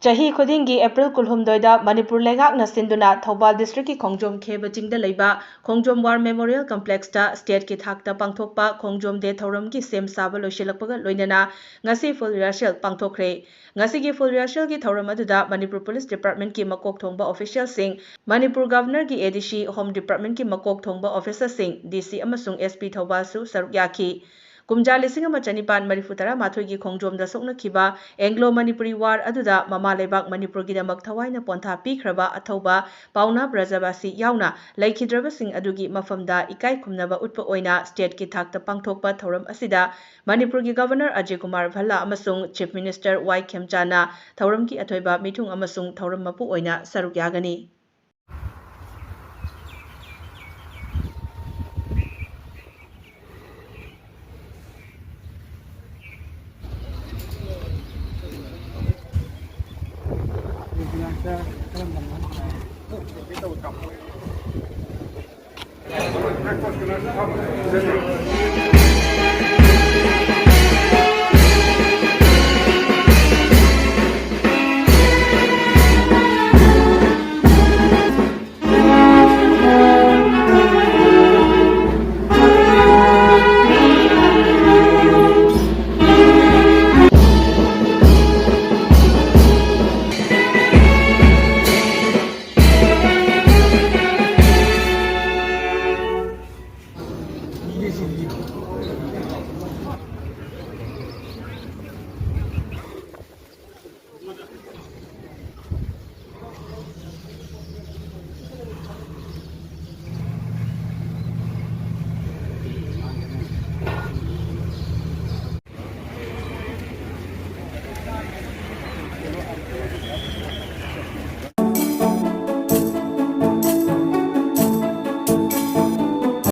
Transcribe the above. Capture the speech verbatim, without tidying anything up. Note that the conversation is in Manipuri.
ꯆꯍꯤ ꯈꯨꯗꯤꯡꯒꯤ ꯑꯦꯄ꯭ꯔꯤꯜ ꯀꯨꯟꯍꯨꯝꯗꯣꯏꯗ ꯃꯅꯤꯄꯨꯔ ꯂꯩꯉꯥꯛꯅ ꯁꯤꯟꯗꯨꯅ ꯊꯧꯕꯥꯜ ꯗꯤꯁꯇ꯭ꯔꯤꯛꯀꯤ ꯈꯣꯡꯖꯣꯝ ꯈꯦꯕ ꯆꯤꯡꯗ ꯂꯩꯕ ꯈꯣꯡꯖꯣꯝ ꯋꯥꯔ ꯃꯦꯃꯣꯔꯤꯌꯦꯜ ꯀꯝꯄ꯭ꯂꯦꯛꯁꯇ ꯁ꯭ꯇꯦꯠꯀꯤ ꯊꯥꯛꯇ ꯄꯥꯡꯊꯣꯛꯄ ꯈꯣꯡꯖꯣꯝ ꯗꯦ ꯊꯧꯔꯝꯒꯤ ꯁꯦꯝ ꯁꯥꯕ ꯂꯣꯏꯁꯤꯜꯂꯛꯄꯒ ꯂꯣꯏꯅꯅ ꯉꯁꯤ ꯐꯨꯜ ꯔꯤꯍꯔꯁꯦꯜ ꯄꯥꯡꯊꯣꯛꯈ꯭ꯔꯦ꯫ ꯉꯁꯤꯒꯤ ꯐꯨꯜ ꯔꯤꯍꯔꯁꯦꯜꯒꯤ ꯊꯧꯔꯝ ꯑꯗꯨꯗ ꯃꯅꯤꯄꯨꯔ ꯄꯨꯂꯤꯁ ꯗꯤꯄꯥꯔꯠꯃꯦꯟꯠꯀꯤ ꯃꯀꯣꯛ ꯊꯣꯡꯕ ꯑꯣꯐꯤꯁꯤꯌꯦꯜꯁꯤꯡ, ꯃꯅꯤꯄꯨꯔ ꯒꯚꯔꯅꯔꯒꯤ ꯑꯦ ꯗꯤ ꯁꯤ, ꯍꯣꯝ ꯗꯤꯄꯥꯔꯠꯃꯦꯟꯠꯀꯤ ꯃꯀꯣꯛ ꯊꯣꯡꯕ ꯑꯣꯐꯤꯁꯥꯔꯁꯤꯡ, ꯗꯤ ꯁꯤ ꯑꯃꯁꯨꯡ ꯑꯦꯁ ꯄꯤ ꯊꯧꯕꯥꯜꯁꯨ ꯁꯔꯨꯛ ꯌꯥꯈꯤ꯫ ꯀꯨꯝꯖꯥ ꯂꯤꯁꯤꯡ ꯑꯃ ꯆꯅꯤꯄꯥꯟ ꯃꯔꯤꯐꯨ ꯇꯔꯥ ꯃꯥꯊꯣꯏꯒꯤ ꯈꯣꯡꯖꯣꯝꯗ ꯁꯣꯛꯅꯈꯤꯕ ꯑꯦꯡꯒ꯭ꯂꯣ ꯃꯅꯤꯄꯨꯔꯤ ꯋꯥꯔ ꯑꯗꯨꯗ ꯃꯃꯥ ꯂꯩꯕꯥꯛ ꯃꯅꯤꯄꯨꯔꯒꯤꯗꯃꯛ ꯊꯋꯥꯏꯅ ꯄꯣꯟꯊꯥ ꯄꯤꯈ꯭ꯔꯕ ꯑꯊꯧꯕ ꯄꯥꯎꯅꯥ ꯕ꯭ꯔꯖꯕꯥꯁꯤ ꯌꯥꯎꯅ ꯂꯩꯈꯤꯗ꯭ꯔꯕꯁꯤꯡ ꯑꯗꯨꯒꯤ ꯃꯐꯝꯗ ꯏꯀꯥꯏ ꯈꯨꯝꯅꯕ ꯎꯠꯄ ꯑꯣꯏꯅ ꯁ꯭ꯇꯦꯠꯀꯤ ꯊꯥꯛꯇ ꯄꯥꯡꯊꯣꯛꯄ ꯊꯧꯔꯝ ꯑꯁꯤꯗ ꯃꯅꯤꯄꯨꯔꯒꯤ ꯒꯚꯔꯅꯔ ꯑꯖꯌ ꯀꯨꯃꯥꯔ ꯚꯜꯂꯥ ꯑꯃꯁꯨꯡ ꯆꯤꯐ ꯃꯤꯅꯤꯁꯇꯔ ꯋꯥꯏ ꯈꯦꯝꯆꯥꯟꯅ ꯊꯧꯔꯝꯒꯤ ꯑꯊꯣꯏꯕ ꯃꯤꯊꯨꯡ ꯑꯃꯁꯨꯡ ꯊꯧꯔꯝ ꯃꯄꯨ ꯑꯣꯏꯅ ꯁꯔꯨꯛ ꯌꯥꯒꯅꯤ꯫